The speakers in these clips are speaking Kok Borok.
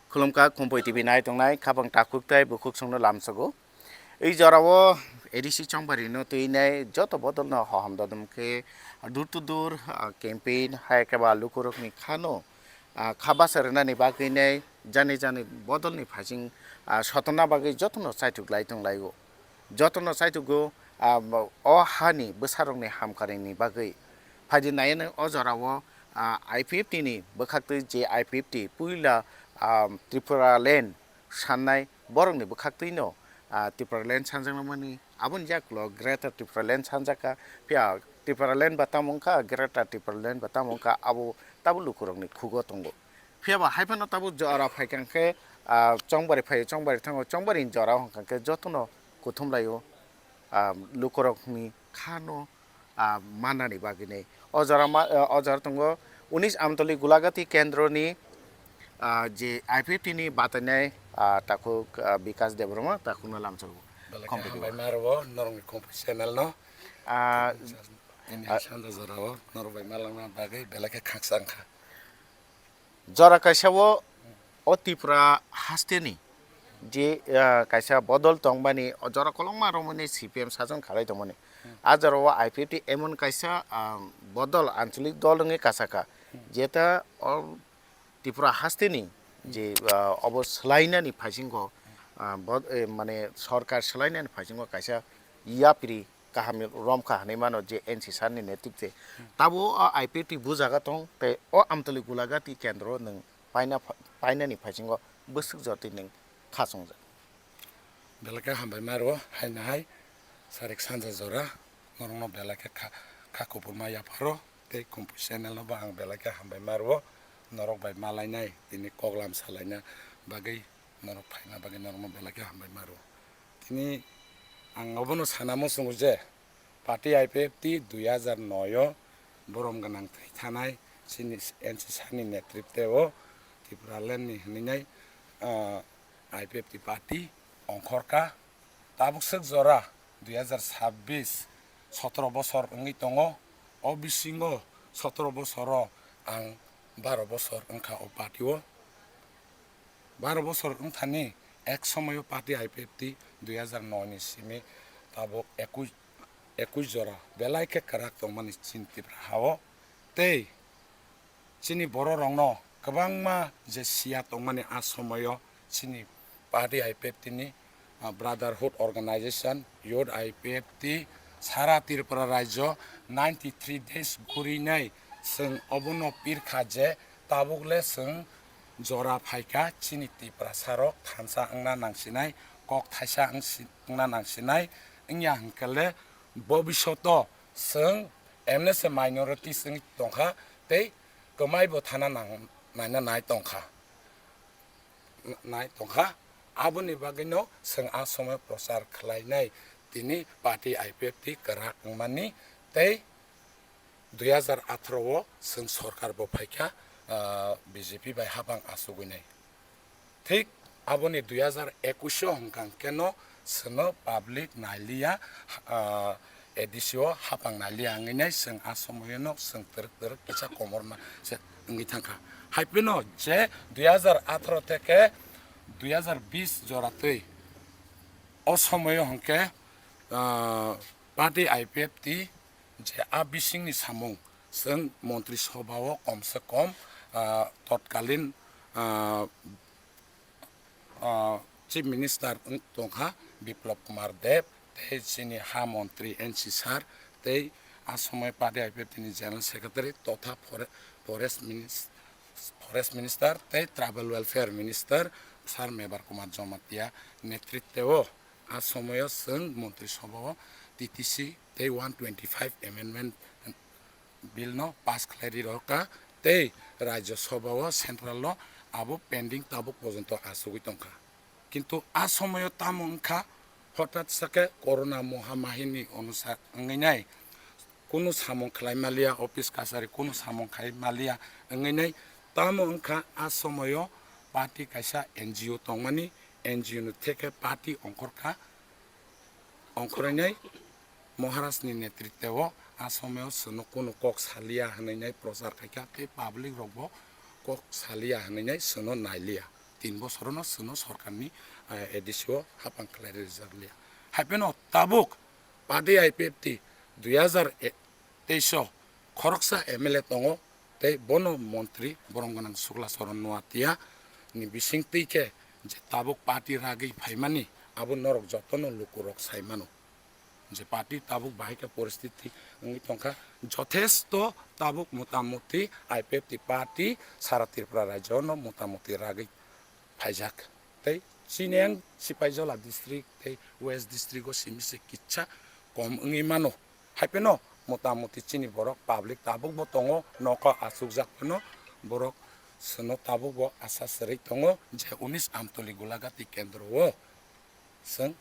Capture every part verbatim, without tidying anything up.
Khulumkha Khumpui T V nai tongnai khapang takhuk tei bukhuk songno lamsogo. Ei jorao A D C chongbarino twinai joto bodolno hohom dodom khe door to door, ah, campaign hai khe ba lukurokni khano, ah, kha basa rwnani bagwinai jani jani bodolni phaising, ah, sotonna bagwi jotono chaituk lai tonglaio. Jotono chaitugo, ah, o hani bwsarokni hamkaraini bagwi. Phaidi naianw o jorao, ah, I P F T ni bwkhaktwi je I P F T puila, ah, Tripura Land sannai borokni bwkhaktwino, ah, Tripura Land sanjaknamani aboni yakulo Greater Tripura Land sanjakha, phiya Tripura Land ba tamo wngkha, Greater Tripura Land ba tamo wngkha, abo tabuk lukurokni khugo tongo. Phiya ba hai phano tabuk jora phaikha khe, ah, chongbari phaio, chongbari thango, chongbari jora hwnkha khe jotono kuthum laio, ah, lukurokni khano, ah, mannani bagwinai. O jora ma-, ah, o jora tongo unis Amtoli Gulagati Kendroni, ah, je I P F T ni batainai, ah, takhuk, ah, Bikas Debbarma takhukno lamsogo. Belai khe Khumpui hambai ma rwo norokni Khumpui channel no. Ah, Ini ah, sanda jorao norok bai malangna bagwi belai khe khaksa wngkha. Jora kaisa o, o Tripura hasteni je, ah, kaisa bodol tongmani, o jora kolokma romani C P M sajon khalai tongmani. Hmm. A jora o I P F T emon kaisa, ah, bodol anchalik dol wngwi kasakha. Hmm. Jeta o Tripura hasteni je, ah, obo swlainani phaisingo, ah, bo-, eh, mane sorkar swlainani phaisingo kaisa yapri kaham romkha hinwi mano je N C sir ni netritwe. Tabo o I P T bujaga tong tei o Amtoli Gulagati kendro nwng paina pha-, painani phaisingo bwswk jotwi nwng khachungjak. Belai khe hambai ma rwo, haino hai sarik sanja jora norokno belai khe kha, kha kubun ma yapharo tei Khumpui channel no bo ang belai khe hambai ma rwo, norok bai malainai tini koklam salaina bagwi norok phaina bagwi norokno belai khe hambai ma rwo. Tini ang obono sana muchungo je party I P F T dui hazar noi o borom gwnang thwi thanai chini N C sir ni netritwe o Tripura land ni hinwi nai, ah, I P F T party ongkhorkha. Tabuk swk jora dui hazar sabbish sotoro bosor wngwi tongo. O bisingo sotoro bosoro ang baro bosor wngkha o party o. Baro bosor wngthani ek somoio party I P F T dui hazar noi ni simi tabuk ekush, ekush jora belai khe kwrak tongmani chini Tripura hao. Tei chini bororokno kwbangma je siya tongmani a somoio chini party I P F T ni, ah, Brotherhood Organization, Youth I P F T, sara Tripura rajyo ninety three days gurinai chwng obono pirkha je tabukle chwng jora phaikha chini Tiprasa rok thansa wngna nangsinai, kok thaisa wngsi-, wngna nangsinai, wngya hwnkhe le bobishoto chwng emne se minorities wngwi tongkha tei kwmai bo thana nang-, naina nai tongkha, nai tongkha. Aboni bagwino chwng a somoio prochar khlainai tini party I P F T kwrak wngmani tei dui hazar atharo o chwng sorkar bo phaikha, ah, B J P bai habang achugwinai. Thik aboni dui hazar ekush o hwnkha keno chwngno public nailiya, ah, A D C o hapang nailiya wngwi nai chwng a somoyo no chwng twrwk twrwk kisa komorma se wngwi thangkha. Hai phano je dui hazar atharo theke dui hazar bish jora twi o somoyo hwnkhe, ah, party I P F T je a bisingni samung chwng montri sobha o kom se kom, ah, totkalin, ah, ah, Chief Minister wng tongkha Biplab Kumar Deb, tei chini ha montri N C sir, tei a somoi party I P F T ni General Secretary totha Fore-, Forest Minis-, Forest Minister tei Tribal Welfare Minister Sir Mebar Kumar Jamatia netritwo a somoyo chwng montri sobha o T T C tei one twenty five amendment bill no pass khlai ri rokha tei Rajya Sabha o central o abo pending tabuk porjonto achugwi tongkha. Kintu a somoyo tamo wngkha, hothat sa khe corona mohamahini onusa wngwi nai, kunu samung khlai maliya, office kachari kunu samung khai maliya wngwi nai. Tamo wngkha a somoyo party kaisa N G O tongmani, N G O ni theke party ongkhorkha, ongkhorwi nai. Maharaj ni netritwo o a somoyo chwngno kunu kok saliya hwnwi nai prochar khaikha tei public rokbo kok saliya hwnwi nai chwngno nailiya. tin bosorono chwngno sorkarni, eh, A D C o hapang khlai rijak liya. Hai phano tabuk party I P F T dui hazar teis o khoroksa M L A tongo, tei bono montri borom gwnang Sukla Charan Noatia ni bisingtwi khe je tabuk party ragwi phaimani, abo norok jotono lukurok sai mano. Je party tabuk bahai khe poristiti wngwi tongkha, jothesto tabuk motamuti I P F T party sara Tripura rajyono motamuti ragwi phaijak. Tei chini ang Sipaijola district tei West district o simi se kitsa kom wngwi mano. Hai phano motamuti chini borok public tabuk bo tongo, nokha achukjak phano borok sono tabuk bo asa srwi tongo je unis Amtoli Golagati kendro o chwng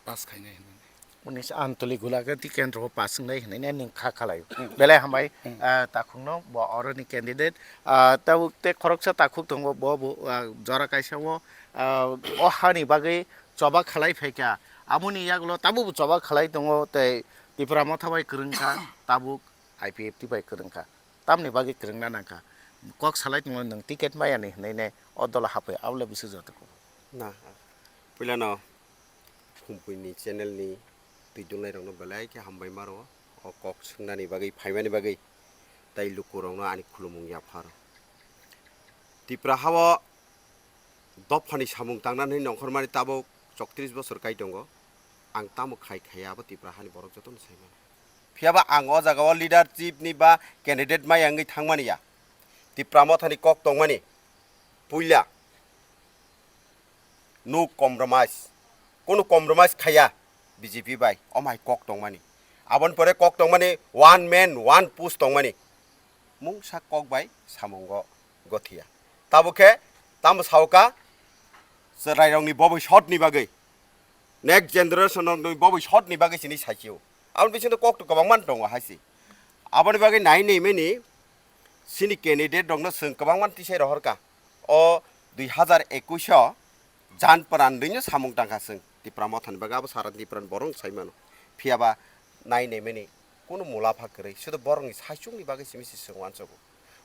pass khainai hinwi. Unis Amtoli Golagati kendro o pass wngnai hinwi nwng kha khalai. Hmm. Belai hambai, Hmm. ah, takhukno bo oroni candidate. Ah, tabuk tei khoroksa takhuk tongo, bo bo, ah, jora kaisa o, ah, o hani bagwi choba khalai phaikha. Aboni yagulo tabuk bo choba khalai tongo tei Tipra Motha bai kwrwngkha, tabuk I P F T bai kwrwngkha. Tamni bagwi kwrwngna nangkha. Kok salai tongo nwng ticket maya ni hinwi ne o dolo hapwi abole bisi joto ko. Na, puilano Khumpui ni channel ni twi dulnai rokno belai khe hambai maro o kok swngnani bagwi phaimani bagwi tei luku rokno ani khulumung yapharo. Tipra hao dophani samung tangna hinwi nongkhormani tabuk choktrish bosor kai tongo. Ang tamo khai khaiya abo Tipra hani borok jotono sai mano. Phiyaba ang o jaga o leadership ni ba candidate mai wngwi thangmani ya. Tipra Mothani kok tongmani puila no compromise, kunu compromise khaiya B J P bai, omo hai kok tongmani. Aboni pore kok tongmani one man one post tongmani. Mungsa kok bai samungo gothiya. Tabuk khe tamo saoka chwrairokni bobwi shot ni bagwi, next generation rokni bobwi shot ni bagwi chini saisio. Aboni bisingo kok to kwbangma tongo hai se. Aboni bagwi nai nai mani chini candidate rokno chwng kwbangma tisai rohorka. O dui hazar ekush o jan pran rwino samung tangkha chwng Tipra Mothani bagwi, abo sara Tipra ni borok sai mano. Phiyaba nai nai mani kunu mulapha kwrwi, sudu borokni saichungni bagwi simi se chwng uansugo.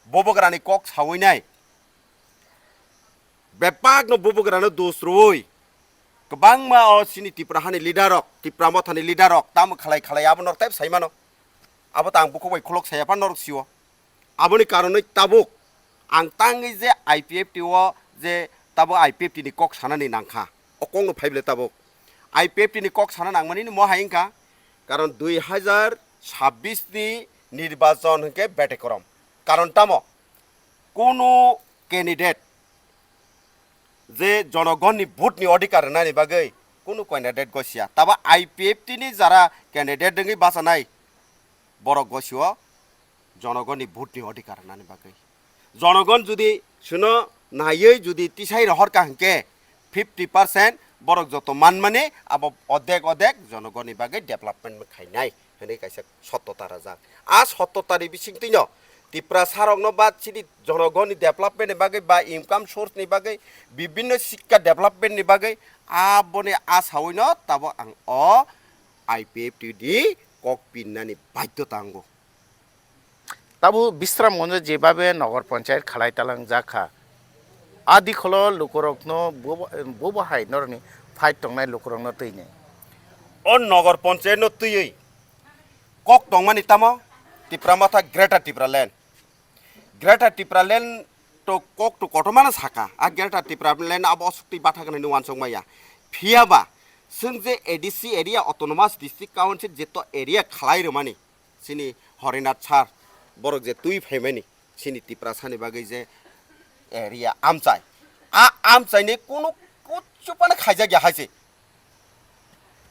Bubagrani kok sawi nai, bebakno bubagrano dos rwui kwbangma o chini Tipra hani leader rok, Tipra Mothani leader rok tamo khalai khalai abo norok tei sai mano. Abo ta ang bukhuk bai khulok saya pha norok sio. Aboni karonwi tabuk ang tangwi je I P F T o je tabuk I P F T ni kok sanani nangkha. O kokno phaible tabuk I P F T ni kok sana nangmani ni mo hai wngkha, karon dui hazar chabbish ni nirbachon hwnkhe betekorom. Karon tamo? Kunu candidate je jonogonni vote ni odhikar rwnani bagwi kunu candidate gosia. Tabo I P F T ni jara candidate wngwi bachanai borok gosio jonogonni vote ni odhikar rwnani bagwi. Jonogon jodi suno naiwi jodi tisai rohorka hwnkhe fifty percent borok joto manmani abo odek odek jonogonni bagwi development khainai hwnwi kaisa sottota rwjak. A sottotani bisingtwino Tiprasa rokno ba chini jonogonni development ni bagwi ba income source ni bagwi bibinno sikka development ni bagwi aboni asawino tabuk ang o I P F T ni kok pinnani baidhota wngo. Tabuk Bisramganjo jebabe nogor ponchayat khalai talang jakha, a dikholo lukurokno bobo, bobo hai norokni fight tongnai lukurokno twini. O nogor ponchayat no twiwi kok tongmani tamo Tipra Motha Greater Tipraland. Greater Tipraland to kok to kotormano saka. A Greater Tipraland abo osukti bathaknani uansuk maya. Phiyaba chwng je A D C area, Autonomous District Council je to area khalai rwmani, chini Horinath sir borok je twi phaimani chini Tiprasani bagwi je area amchai, a amchaini kunu kuchupano khaijak ya hai se.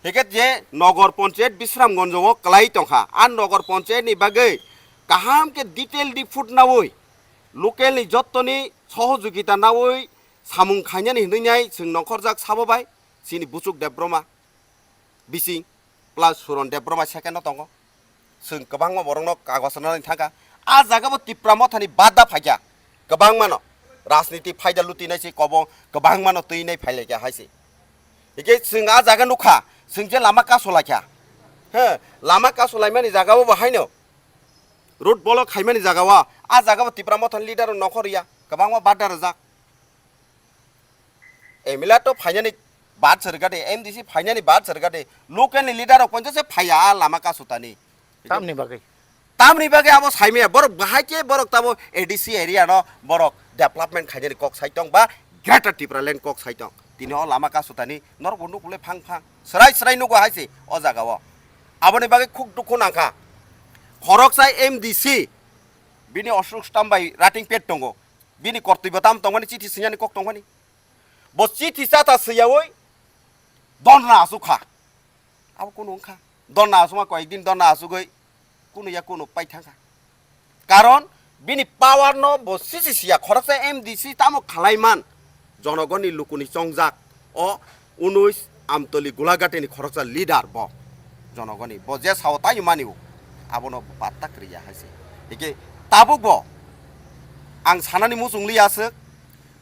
Hikhe je nogor ponchayat Bisramganjo o kwlai tongkha, a nogor ponchayat ni bagwi kaham khe detail report nawi, local ni jottoni sohojogita nawi samung khainani hinwi nai chwng nongkhorjak sabo bai chini Buchuk Debbarma bising plus Suron Debbarma second o tongo. Chwng kwbangma borokno kagoj rwnani thangkha. A jaga bo Tipra Mothani bada phaikha. Kwbangmano rajniti phaida lutinai se kobo kwbangmano twinai phailaikha hai se. Hikhe chwng a jaga nukha, chwng je lama kasolaikha. He, lama kasolaimani jaga bo haino road block khaimani jaga o, a jaga bo Tipra Mothani leader rok nokhor ya, kwbangma bada rwjak. M L A to phainani bad sergade, M D C phainani bad sergade, local ni leader rok ponjo se phaiya a lama kasutani. Tamni bagwi? Tamni bagwi abo saimaya, borok bahai khe borok tabo A D C area no borok development khainani kok sai tong ba Greater Tipraland kok sai tong. Tini o lama kasutani norok bo nukle phang phang. Srai srai nugo hai se o jaga o. Aboni bagwi khuk dukhu nangkha. Khoroksa M D C bini osuk stam bai rating pet tongo. Bini kortwi bo tam tongmani chithi sinani kok tongmani. Bo chithi chata swiyawi donna asuk kha. Abo kunu wngkha. Donna asuma koyekdin donna asugwi kunu ya kunu pai thangkha. Karon bini power no bo sisi siya khoroksa M D C tamo khalai man jonogoni lukuni chongjak o unis Amtoli Gulagati ni khoroksa leader bo jonogoni bo je sao tai mani o abono patta kriya hai se. Hike tabuk bo ang sanani muchung li aswk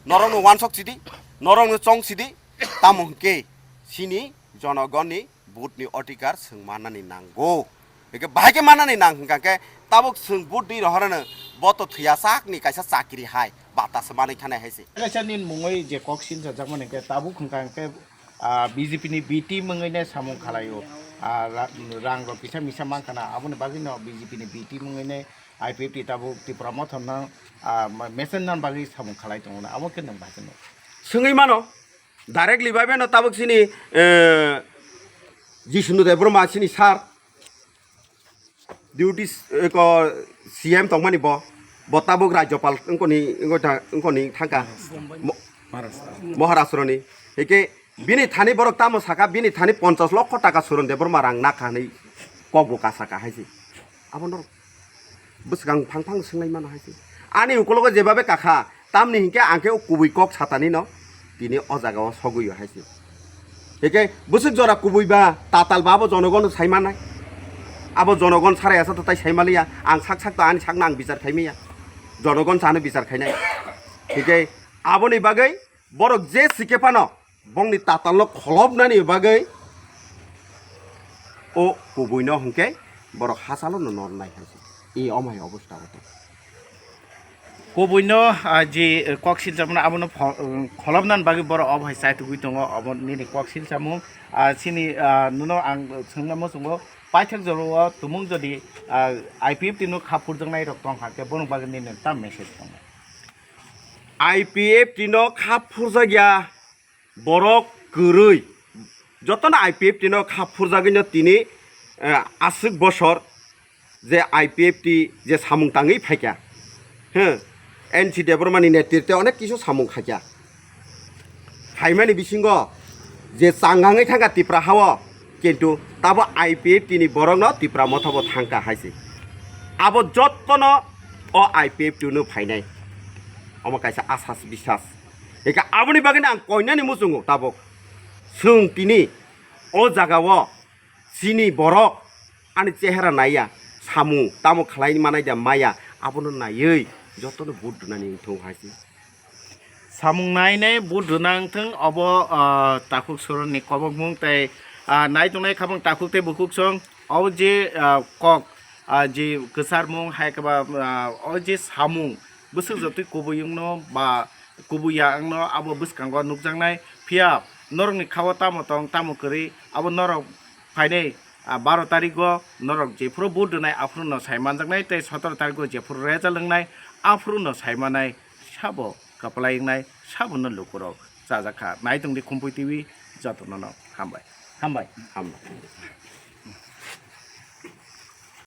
norok no wansok sidi norok no chong sidi tamo hwnkhe sini jonogoni vote ni otikar swng manani nango. Hingke bahai khe manani nang hingka khe tabuk swng vote di rohorano bo to thwiya sak ni kaisa chakri hai bata se manwi thanai hai se. Kaisa nin mungwi je kok sil sajak mani khe tabuk hingka khe, ah, B J P ni B team wngwi ne samung khalai o. Ah, ra-, rang rok kisa misa mankha na aboni bagwi no B J P ni B team wngwi ne I P F T tabuk Tipra Motha no, ah, ma-, mesen nan bagwi samung khalai tongo na abo khe nang bahai khe no. Swngwi mano. Directly bai beno tabuk sini, eh, Jisnu Debbarma sini sir. Duty s-, eh, ko C M tongmani bo. Bo tabuk Rajyapal wngkoni, wngkoni thangka. Mo-, Maharashtra ni. Hike bini thani borok tamo saka, bini thani ponchas lokho taka Suron Debbarma rang nakha hinwi kok bo kasaka hai se. Abo norok bwswkang phang phang swnglaimano hai se. Ani ukologo jebabe kakha, tamni hinkhe ang khe o kubui kok satani no tini o jaga o sogwi o hai se. Hinkhe bwswk jora kubui ba tatal ba abo jonogon sai manai. Abo jonogon sarai asa to tai sai maliya, ang sak sak to ani sakno ang bichar khai maya. Jonogon sano bichar khainai. Hinkhe aboni bagwi borok je sike phano bongni tatalno kholopnani bagwi o kubuino hwnkhe borok hachalo no nornai hai se. E omo hai obostha o tong. Kubuino, ah, je kok silchapmano abono pho-, kholopnani bagwi borok obo hai chaitugwi tongo, obo nini kok silchapmung. Ah, chini, ah, nono ang swngna muchungo paithak jorao tumung jodi, ah, I P F T no kha phurjaknai rok tong kha khe bono bagwi nini tam message tongo. I P F T no kha phurjakya borok kwrwi. Jotono I P F T no kha phurjagwino tini, eh, aswk bosor je I P F T je samung tangwi phaikha. Huh? N C Debbarmani netritwe onek kisu samung khaikha. Phaimani bisingo je changangwi thangkha Tipra hao, kintu tabo I P F T ni borokno Tipra Motha bo thangkha hai se. Abo jottono o I P F T no phainai. Omo kaisa asas bisas. Eka aboni bagwino ang koinani muchungo tabuk. Chwng tini o jagao chini borok ani chehera naiya, samung tamo khlai manai da maya, abono naiwi jotono vote rwnani wngthung hai se. Samung nainai vote rwna wngthung obo, ah, takhuk soroni kobokmung tei, ah, naitongnai khabang takhuk tei bukhuk song obo je, ah, kok, ah, je kwcharmung hai khe ba, ah, o je samung bwswk jotoi kubui wngno ba kubui ya wngno abo bwskango nukjaknai. Phiya norokni khao tamo tong tamo kwrwi abo norok phainai, ah, baro tarigo norok jephuru vote rwnai aphuru no sai manjaknai tei sotoro tarigo jephuru result wngnai aphuru no sai manai sabo kwplai wngnai sabono lukurok chajak kha. Naitung di Khumpui T V jotono no hambai. Hambai. Hambai.